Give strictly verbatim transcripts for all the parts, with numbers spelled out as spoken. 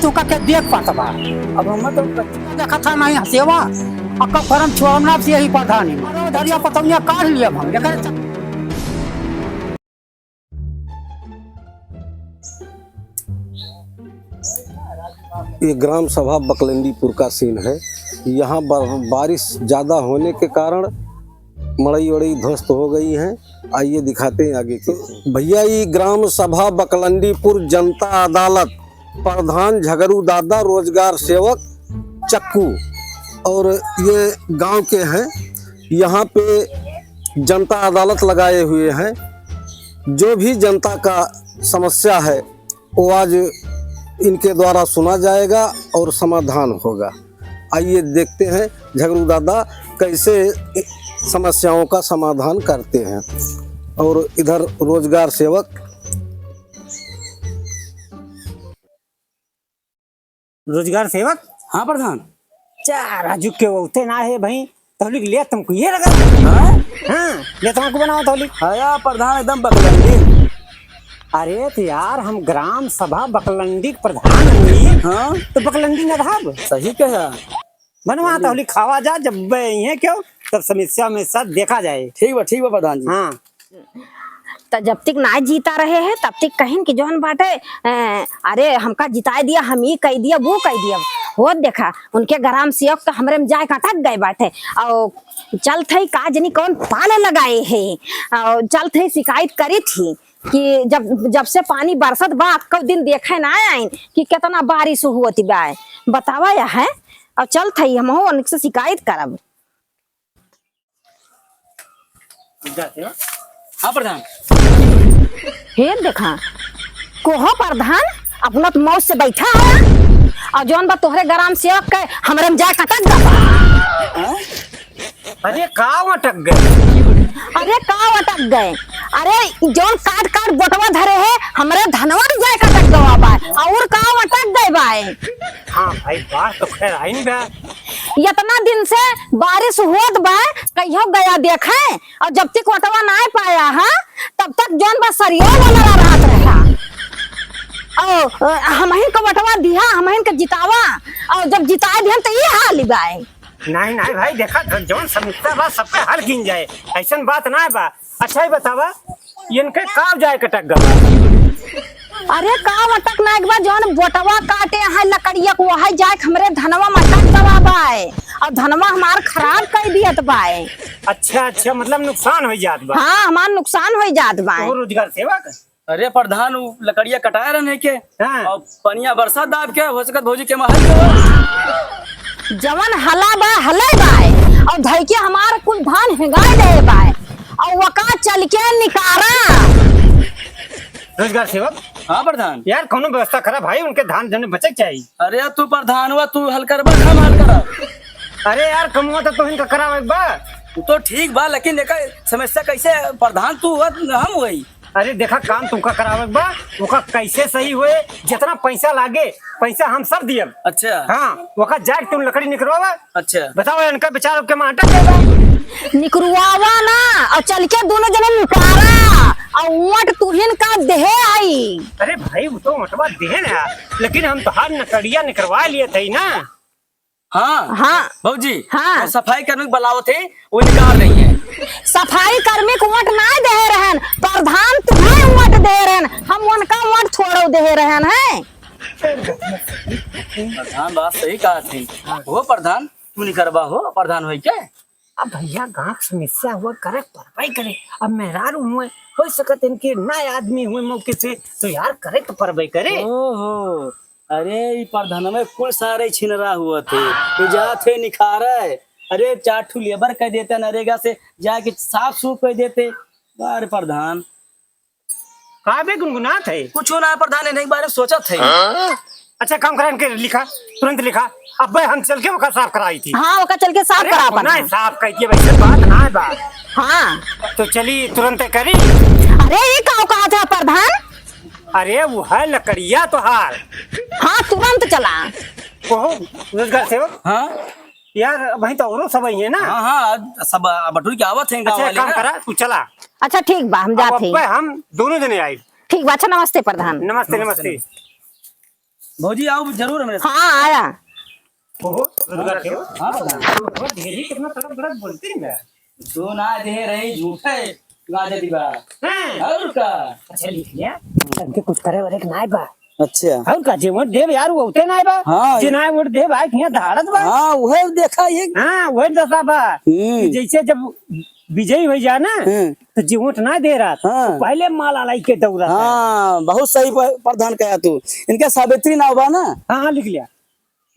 तू का के देख पात बा? अब हम तो देखा था नहीं सेवा, अक्का करम छोड़ना से यही प्रधानी। मारो धरिया पतौनिया काट लिया हम। एकर ये ग्राम सभा बकलंडीपुर का सीन है। यहाँ बर-, बारिश ज़्यादा होने के कारण मड़ई वड़ई ध्वस्त हो गई हैं। आइए दिखाते हैं आगे के। भैया, ये ग्राम सभा बकलंडीपुर जनता अदालत, प्रधान झगरू दादा, रोजगार सेवक चक्कू, और ये गांव के हैं। यहाँ पे जनता अदालत लगाए हुए हैं। जो भी जनता का समस्या है, वो आज इनके द्वारा सुना जाएगा और समाधान होगा। आइए देखते हैं झगरू दादा कैसे समस्याओं का समाधान करते हैं। और इधर रोजगार सेवक। रोजगार सेवक? हाँ प्रधान। चार राजू के होते ना है भाई, तौलिक ले तुमको ये लगा। हाँ? हाँ, ले तुमको बनाओ तौलिक। हाँ यार प्रधान, एकदम बकलंडी। अरे तो यार, हम ग्राम सभा बकलंडी के प्रधान हई। हाँ? तो बकलंडी न रहब। सही कहा। बनवा तौलिक खावा जा, जब बे इहे क्यों, तब समस्या में साथ देखा जाए। ठीक बा, ठीक बा प्रधान जी। हाँ। त जब तक ना जीता रहे हैं, तब तक कहिन कि जौन बाटे, ए, अरे हमका जिताए दिया, हम ई कह दिया, वो कह दिया। होत देखा, उनके ग्राम सेवक तो हमरे में जाए के अटक गए बाटे। और चलत है का जनी कौन पाले लगाए है, और चलत है शिकायत करी थी कि जब, जब से पानी बरसत बा, अक्को दिन देखे ना आइन कि कितना बारिश हुअत बा। बतावा यह है, और चलत है हमहू उनसे शिकायत करब। हाँ प्रधान। हे देखा, कोहो प्रधान अपना तो मौज से बैठा है, और जौन बा तोहरे ग्राम सेवक के हमरे में जाए कटक गवा। हाँ? अरे का अटक गए? अरे का अटक गए? अरे जौन काट काट बोटवा धरे है, हमरे धनवा में जाए कटक गवा बा, और का अटक गए बा? हाँ भाई, बात तो खैर आइन बा। इतना दिन से बारिश होत बा, कहियो गया देखे, और जब तक वटवा ना पाया है, तब तक जौन बा सरिया वाला रहत रहा। और, अ, हमहिन का वटवा दिहा, हमहिन का जितावा, और जब जिताए दिहन तो ये हाल बा। नहीं, नहीं भाई, देखा, जौन समस्या बा, सबका हल गिन जाए, ऐसन बात ना बा। अच्छा ही बतावा, इनके का जाए कटक गवा? अरे का अटक ना एक बार जौन बोटवा काटे हैं लकड़िया को, वही जाए हमरे धनवा में अटक गवा बाय, और धनवा हमार खराब कर दियत बाय। अच्छा, अच्छा, मतलब नुकसान हो जात बा। हाँ, हमार नुकसान हो जात बाय। तो रोजगार सेवक? अरे प्रधान, उ लकड़िया कटाए रहने के, हाँ। और पनिया बरसात दाब के, हो सकत भौजी के महल के हो। जवन हला बा, हले बाय, और धई के हमार कुल धान हेंगाए दे बाय, और वका चल के निकारा। रोजगार सेवक? हाँ प्रधान। यार, कौनो व्यवस्था करा भाई, उनके धान जने बचे के चाहिए। अरे यार, तू प्रधान हुआ, तू हल करबा, हम हल करब। अरे यार, कमुआ तो तुहिन का करावे के बा। तू तो ठीक बा, लेकिन एकर समस्या कैसे, प्रधान तू हुआ, हम हुई। अरे देखा, काम तुमका करावे के बा, ओका कैसे सही होए, जितना पैसा लागे, पैसा हम सब दियब। अच्छा। हाँ, ओका जाके तुम लकड़ी निकरवावा। अच्छा। बताओ, इनका बेचारों के माटा देगा। निकरवावा ना, और चल के दोनों जने निकारा, और वोट तुहिन का देहे आई। अरे भाई, वो तो वोटवा देहे ना, लेकिन हम तोहार लकड़िया निकरवा लिए थे ना। हाँ। हाँ। भौजी, हाँ। और सफाई कर्मी के बुलावत है, वो निकाल रही है। सफाई कर्मी को वोट ना दे रहन, प्रधान तुम्हें वोट दे रहन, हम उनका वोट थोड़ो दे रहन है। प्रधान बात सही कहा थे। वो प्रधान, तू नहीं करबा हो, प्रधान होई के? अब भैया, गांव की समस्या हुआ, करे परबई करे। अब मेहरारू हुए, हो सकत इनके नए आदमी हुए मौके से, तो यार, करे तो परबई करे। ओहो, अरे, ई प्रधानवे कुल सारे छिनरा हुआ थे। तू जात है निखारे। अरे, चार ठू लेबर कह देते नरेगा से, जाके साफ सूफ कह देते। अरे प्रधान। का बे गुनगुनात है? कुछ ना प्रधान, इन्हीं के बारे में सोचत है। अच्छा काम करा, इनके लिखा, तुरंत लिखा। अब बे हम चल के ओका साफ कराई थी। हाँ, ओका चल के साफ अरे, करा ना प्रधान। साफ कह दिए, वैसे बात ना है बा। हाँ। तो चली तुरंत करी। अरे, ये का कहा था प्रधान? अरे, वो है लकड़िया तोहार। हाँ, तुरंत चला। कहो, रोजगार सेवक। हाँ? यार, वहीं तो औरो सब आई है ना? हाँ, हाँ, सब बटुर के आवत हैं गाँव अच्छा, वाले काम ना। करा, तू चला। अच्छा, ठीक बा, हम अब जात हई। अब्बे हम दोनों जने आइब। ठीक बा, अच्छा, नमस्ते प्रधान। नमस्ते, नमस्ते, नमस्ते। नमस्ते। भौजी, आओ जरूर हमरे साथ। हाँ, आया। ओहो, रोजगार सेवक। हाँ, प्रधान। ओहो, ढेरी कितना तड़क भड़क बोलती रही। तू ना दे रही, झूठे गाजे दीवा। हाँ। और का? अच्छा, लिख लिया। हमके कुछ करे वाले के नाय बा। अच्छा। और का, जे वोट देब यार, वो उते नाय बा। हाँ। जे नाय वोट देब, भाई, हियाँ दहाड़त बा। हाँ, उहे देखा ये। हाँ, उहे दशा बा। हम्म। कि जैसे जब विजयी होइ जा ना, हम्म। तो जे वोट ना दे रहा, हाँ। तो पहले माला लाई के दौड़ा था। हाँ, बहुत सही प-, प्रधान कहा तू। इनका सावित्री नाव बा ना? हाँ, हाँ, लिख लिया।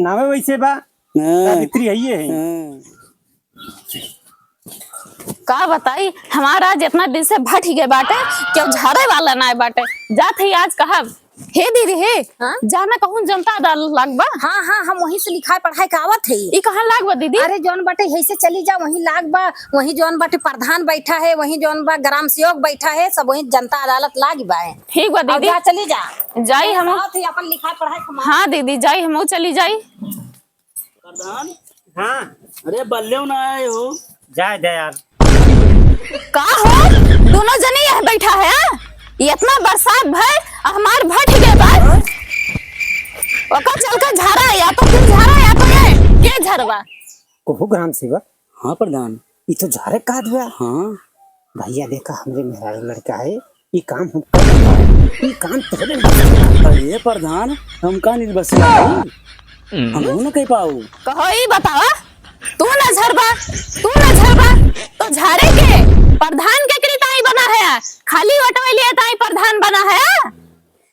नावे वैसे बा, हाँ। सावित्री है ये है। हाँ। का बताई, हमार आज इतना दिन से भट ही गए बाटे, केहू झारे वाला नाय बाटे। जात ही आज कहब, हे दीदी, हे, हाँ? जाना कहूँ जनता अदालत लाग बा। हाँ, हाँ, हम वहीं से लिखाई पढ़ाई के आवत है। ई कहाँ लाग बा दीदी? अरे, जौन बाटे, यहीं से चली जा, वहीं लाग बा, वहीं जौन बाटे प्रधान बैठा है, वहीं जौन बा ग्राम सेवक बैठा है, सब वहीं जनता अदालत लाग बा है। ठीक बा अब दीदी। जा, चली जा। जाई हम। साथ ही अपन लिखाई पढ़ाई के हाँ दीदी, जाई हम चली जाई। प्रधान। हाँ। अरे बल्लेव ना आए हो। जाए दे यार। का हो? दोनों जने यह बैठा है, हाँ? ये इतना बरसात भय, हमार भट ही गए बा। ओका चल के झारा, या तो तू झारा, या तो ये, के झरवा? कोहो ग्राम सेवक? हाँ प्रधान। ई तो झारे का दिया। हाँ। भैया देखा, हमरे मेहरारू लड़का है, ई काम हम कर लेंगे। ई काम तोहरे में। अरे प्रधान, हम का निर्बसिया हई? हम हूँ ना कह पाऊ। कहो ई बतावा, तू ना झरबा, तू ना झरबा, तो झारे के प्रधान के कृताई बना है, खाली वोटवे लिए ताई प्रधान बना है।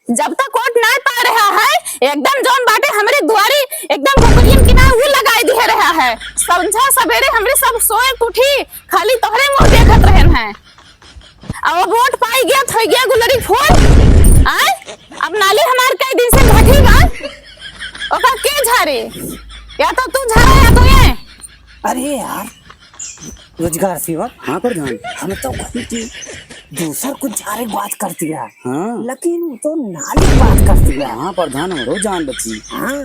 जब तक वोट ना पा रहा है, एकदम जौन बाटे हमरे दुआरी, एकदम कुकुरियन की ना ऊ लगाए दिए रहा है। संझा सबेरे हमरे सब सोए के उठी, खाली तोहरे मुंह देखत रहन है। अब वोट पाई गया, थोई गया गुलरी फूल। आय? अब नाली हमार कई दिन से घटी बा। ओका के झारे? या तो तू झारा या तो ये। अरे यार, रोजगार सेवक। हाँ प्रधान। हम तो कही कि दूसर कुछ झारे के बात करती रहा। हाँ। लेकिन वो तो नाली के बात करती रहा। हाँ प्रधान, हमरो जान बची। हाँ।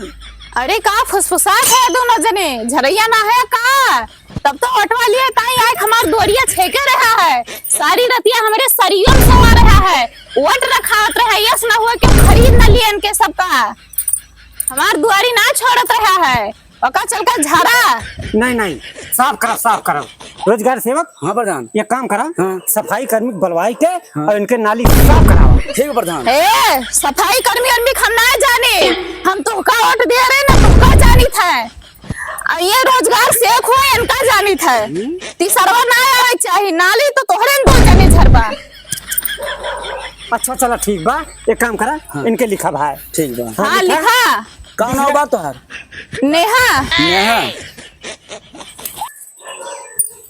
अरे का फुसफुसात है दोनों जने? झरैया ना है का? तब तो वोटवा लिए ताई आए हमार दोरिया छेके रहा है। सारी रतिया हमरे सरियों में सवा रहा है। वोट रखावत रहा, यस ना हुआ कि खरीद न लिए इनके सबका। हमार दुआरी ना छोड़त रहा है। ओका चल के झारा। नहीं, नहीं, साफ करा, साफ करा। रोजगार सेवक, हाँ प्रधान। एक काम करा, हाँ। सफाई कर्मी बुलवाई के हाँ। और इनके नाली साफ करावा। ठीक है प्रधान। ए, सफाई कर्मी अरमी हम ना जाने, हम तुहका वोट दे रहे ना, तुहका जानी था। और ये रोजगार सेवक हो, इनका जानी था। हम्म। तीसरवा ना आवे चाही, नाली तो तोहरे दो जने झरबा। अच्छा, चला ठीक बा, एक काम करा, हाँ। इनके लिखा भाई। ठीक बा। हाँ, हाँ, लिखा। लिखा। का नाव बा तोहार? नेहा। नेहा।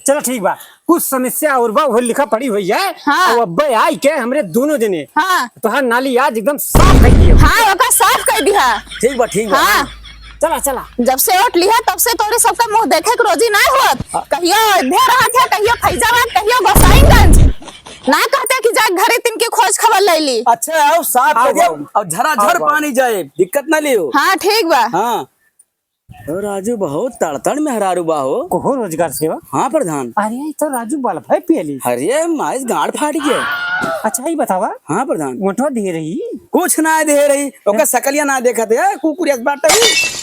चला ठीक बा, कुछ समस्या और बा, वो लिखा पढ़ी हुई है। हाँ। और अब्बे आई के हमरे दोनों जने हाँ। तोहार नाली आज एकदम साफ कर दियो। हाँ, ओका साफ कर दिया। ठीक बा, ठीक बा। हाँ। चला, चला। जब से वोट लिहा, तब से तोरे सबका मुंह देखे के रोजी ना होत। हाँ। कहियो अयोध्या रहत है, कहियो फैजाबाद, कहियो गोसाईगंज। ना कहते कि जा घरे तिनकी खोज खबर ले ली। अच्छा, आओ, साफ आओ, कर दिया। आओ। और झरा झर आओ, आओ। पानी जाए, दिक्कत ना लियो। हाँ, ठीक बा। हाँ। ओ राजू, बहुत तड़तड़ मेहरारू बा हो। कोहो रोजगार सेवक? हाँ प्रधान। अरे, ई तो राजू बल्ब है पियली। अरे, माइस गांड फाट गया। अच्छा, ई बतावा। हाँ प्रधान। वोटवा दे रही? कुछ ना दे रही, ओकर सकलिया ना देखत है, कुकुर एक बात है।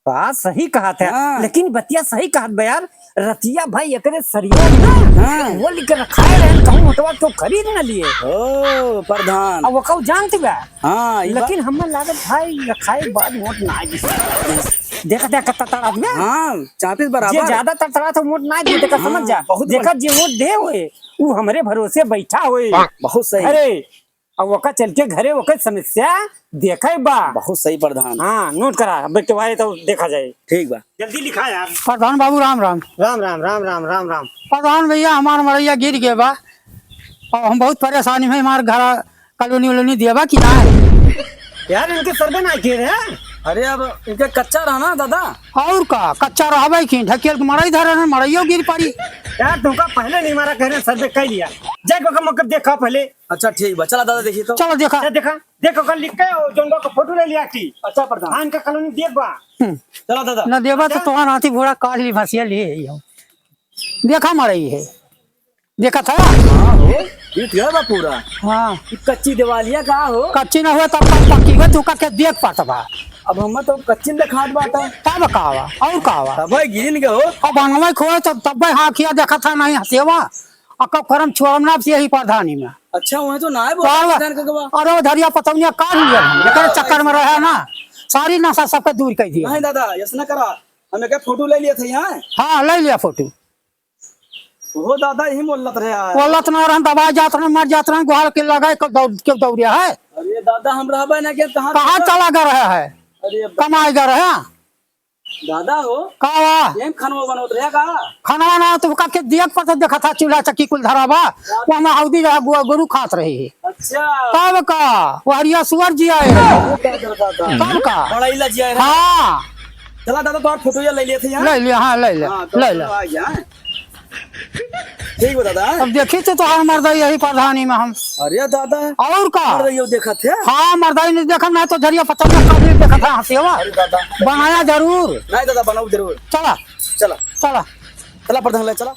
बात सही कहत है, हाँ। लेकिन बतिया सही कहत बा यार। रतिया भाई एकरे सरिया ना, हाँ। वो लिख रखाए रहन, कहूँ वोटवा तो खरीद न लिए। ओ, प्रधान। अब वो कहूँ जानत बा। हाँ, ई लेकिन बात हमें लागत भाई रखाए बाद वोट ना आई। देखा, देखा, तड़तड़ात बा। हाँ, चापीस बराबर। जे ज्यादा तड़तड़ात हो वोट ना आई, देखा, हाँ, समझ जा। बहुत देखा, बढ़िया। जे वोट दे होए, वो हमरे भरोसे बैठा होए। बहुत सही। अरे, अब ओका चल के घरे ओकर समस्या देखे बा। बहुत सही प्रधान। हाँ, नोट करा, अब के वाए तो देखा जाए। ठीक बा। जल्दी लिखा यार। प्रधान बाबू राम राम। राम राम, राम राम, राम राम। प्रधान भैया, हमार मड़ैया गिर गए बा और हम बहुत परेशानी में, हमार घर कॉलोनी वोलोनी दिया बा कि ना? यार, इनके सर्वे ना किए रहे। अरे, अब इनके कच्चा रहा ना दादा। और का, कच्चा रहा भाई कि ढकेल के मड़ई धरे रहे, मड़ैयो गिर पड़ी। यार, तुमका पहले नहीं मारा, कह रहे सर्वे कर लिया। जाके ओकर मौके देखा पहले। अच्छा, ठीक बा, चला दादा, देखी तो। चलो देखा। चल देखा, देखो, कल लिख के, और जोन का फोटो ले लिया थी। अच्छा, प्रधान। हाँ, इनका कॉलोनी देख बा। हम्म। चला दादा। न देबा तो अच्छा। तोहार हाथी घोड़ा काट ली, भसिया लिए ही हो। देखा मरई है। देखा था? हाँ हो, बीत गया बा पूरा। हाँ। ई कच्ची देवालिया का हो? कच्ची ना हुआ तब तक पक्की हुआ, तू का के देख पात बा। अब हमें तो कच्चिन देखात बाटे। तब का हुआ? और का हुआ? तब गिरिन के हो। अब बनवे खोए तो तब हाँ किया देखा था नहीं हंसेवा। अब कब करम छोड़म ना अब यही प्रधानी में। अच्छा, वहीं तो ना है बोल का हुआ? प्रधान के गवा। अरे वो धरिया पतौनिया काट लिया हम। एकरे चक्कर में रहे ना। सारी नशा सबके दूर कर दिया। नहीं दादा, ऐसा ना करा। हम एक फोटो ले लिया था यहाँ। हाँ, ले लिया फोटो। हो दादा, यही मोहल्लत रहे है। मोहल्लत ना रहन, दबाए जात रहन, मर जात रहन, गुहार के लगाए, क्यों दौड़, क्यों दौड़िया है? अरे दादा, हम रहबे ना के कहाँ कहाँ चला गया रहा है? अरे बा- कमाए गया रहा? दादा हो। का हुआ? ये खानवा बनत रहे का? खानवा ना तो का के दिया के पता देखा था, चूल्हा चक्की कुल धरा बा। वो हमार हौदी रहा, गो-, गोरू खात रही है। अच्छा। तब का? वो हरिया सुअर जिया है। अरे दादा, दादा। तब का? बड़ा इला जिया है। हाँ। चला दादा, तो फोटो ये ले लिए थे यहाँ। ले लिया, हाँ, ले लिया, हाँ, तो ले चलो लिया। आ गया, हाँ। ठीक बा दादा। अब देखी तो तोहार मर्दाई यही प्रधानी में हम। अरे दादा। और का? मर्दाई यो देखत है? हाँ, मर्दाई नहीं देखा, ना तो झरिया पता ना कब नहीं देखा था हंसेवा। अरे दादा। बनाया जरूर। नहीं दादा, बनाऊ जरूर। चला। चला। चला। चला प्रधान ले चला।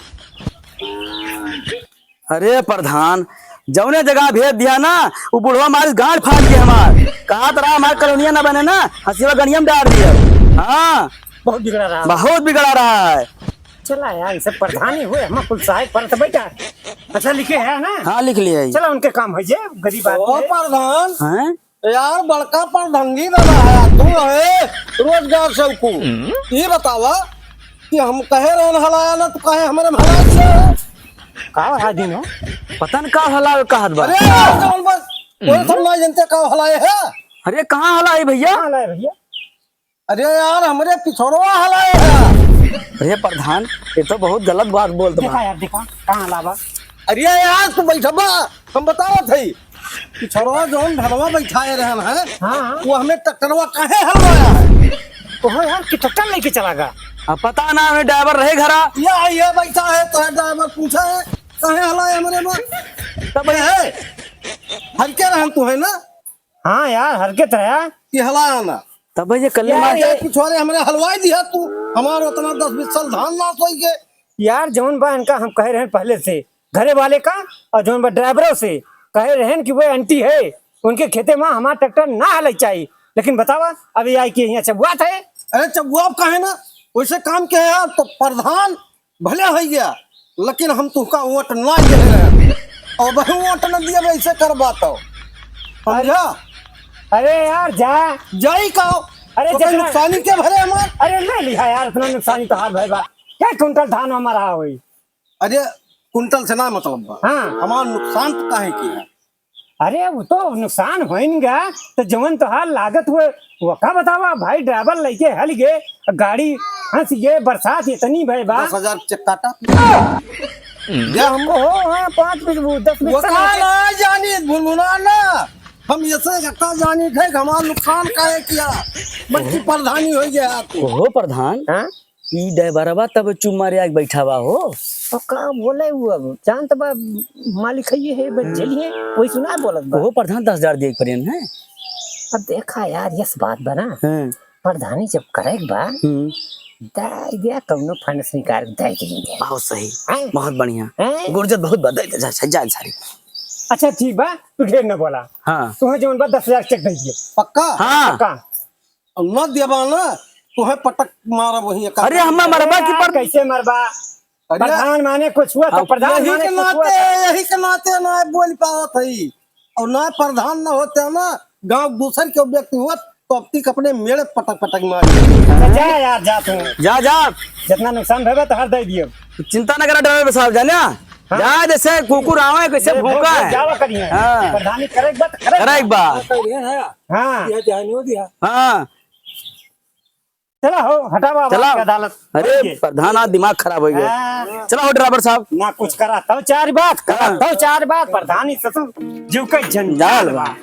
अरे प्रधान, जौने जगह भेज दिया ना, वो बुढ़वा मारिस गांड फाड़ के हमार। कहत रहा हमार कॉलोनिया ना बने ना, हंसेवा गनिया में डाल दिया। हाँ। बहुत बिगड़ा रहा। बहुत बिगड़ा रहा है। चला यार, ये सब प्रधानी हुए, हम कुल सहायक पर तो बैठा है। अच्छा लिखे है ना? हाँ, लिख लिया है। चला उनके काम है जे, गरीब ओ आदमी है। प्रधान। हैं? यार, बड़का प्रधानी बना है, तू है रोजगार सेवकू। ये बतावा कि हम कहे रहन हलाया ना, तू कहे हमरे में हला दिया है? का हला दिन हो? पता न का हला कहत बा। अरे यार, जौन बस, कोई सब ना जनते का हलाए है। अरे, कहाँ हला है भैया? कहाँ हला है भैया? अरे यार, हमरे पिछड़वा हलाए है। अरे प्रधान, ये तो बहुत गलत बात बोलत बा। देखा यार, देखा, कहाँ हला बा? अरे यार, तू बैठबा, हम बतावत हई। पिछड़वा जौन ढलवा बैठाए रहन है, हाँ, हाँ। वो हमें ट्रैक्टरवा काहे हलवाया है? ओहो यार, कि ट्रैक्टर लेके चला गा? अब पता ना, हमें ड्राइवर रहे घरा। ये, ये बैठा है, तो है ड्राइवर पूछा है, काहे हलाए हमरे में? तब ये है, हल्के रहन तू है ना? हाँ यार, हरकत रहा। कि हलाया ना। तब ये कल्ले यार, मार ये पिछवारे हमरे हलवाई दिया तू। हमार उतना दस बीस साल धान नाश होई के। यार, जौन बा इनका हम कहे रहन पहले से, घरे वाले का और जौन बा ड्राइवरों से कहे रहन कि वो एंटी है, उनके खेते में हमार ट्रैक्टर ना हलाई चाहिए। लेकिन बतावा, अब ये आई कि यहाँ चबुआत है। अरे चबुआब काहे ना, वैसे काम के है यार, तो प्रधान भले होइ गया, लेकिन हम तुहका वोट ना दे रहे हैं। और वही वोट न दिए, वैसे करबा तो। समझा? अरे यार, जा। जाई का? अरे तो जितना नुकसानी के भरे हमार? अरे ले लिहा यार, इतना नुकसानी तो हाथ भाई बा। कै कुंटल धान हमारा होई? अरे कुंटल से ना मतलब बा। हाँ। हमार नुकसान तो काहे की है? अरे, वो तो नुकसान होइन गा, तो जवन तोहार लागत हुए, वो का बतावा, भाई, ड्राइवर लइके हल गे, गाड़ी हंस गे, बरसात इतनी भय बा। दस हजार चेक काटा। जा हम ओहो, हाँ, पाँच बीस, वो दस बीस वो चल का रहे। ना जानी, भुनभुना ना। हम ऐसे इतना जानी थे कि हमार नुकसान काहे किया, बल्कि प्रधानी होइ गया आपको। ओहो, प्रधान। हाँ? ई ड्राइवरवा तब चुप मारे आके बैठा बा हो। और का बोले वो, अब जानत बा, मालिक है ये है, बस झेलिए, वही सुना बोलत बा। ओहो प्रधान दस हजार दिए के पड़ेन है। अब देखा यार, यस बात बा ना, हाँ। प्रधानी जब करे के बा, हम्म। दे दिया, कौनो फंड से निकाल के दे देंगे। बहुत सही, हैं? बहुत बढ़िया। हैं? गुर्जत बहुत बा, दे दे, जा, जा, जा, सारी। अच्छा ठीक बा, तू ढेर न बोला। हाँ। तुम्हें जौन बा दस हजार चेक दे दिए। पक्का? हाँ। पक्का। अब न देबा ना, तोहे पटक मारब वहीं एक अरे, हम्मा मरबा अरे की यार, पर कैसे मरबा? अरे, प्रधान माने कुछ हुआ तो अब प्रधान यही माने के कुछ हुआ नाते, तो। यही के नाते ना बोल पावत हई। और ना प्रधान न होते ना, गांव दूसर के व्यक्ति होत, तो अब तक अपने मेड़े पटक पटक मार। अच्छा, जा यार, जा तू। जा, जा। जितना नुकसान भवा तो हर दे दियो। चिंता न करा ड्राइवर साहब, जाने? हाँ। जा, जैसे कुकुर आवे, कैसे ये भौंका भौंक है। जावा करिए। हाँ। प्रधानी करे एक बात, करे करे एक बात। हाँ। हाँ। ये ध्यान हो दिया। हाँ। चला हो, हटावा चला। अदालत। अरे, प्रधान, आज दिमाग खराब हो गया। हाँ। चला हो ड्राइवर साहब। ना कुछ करा, तब चार बात, करा, हाँ। तब चार बात, प्रधानी ससुर, जीव के जंजाल बा।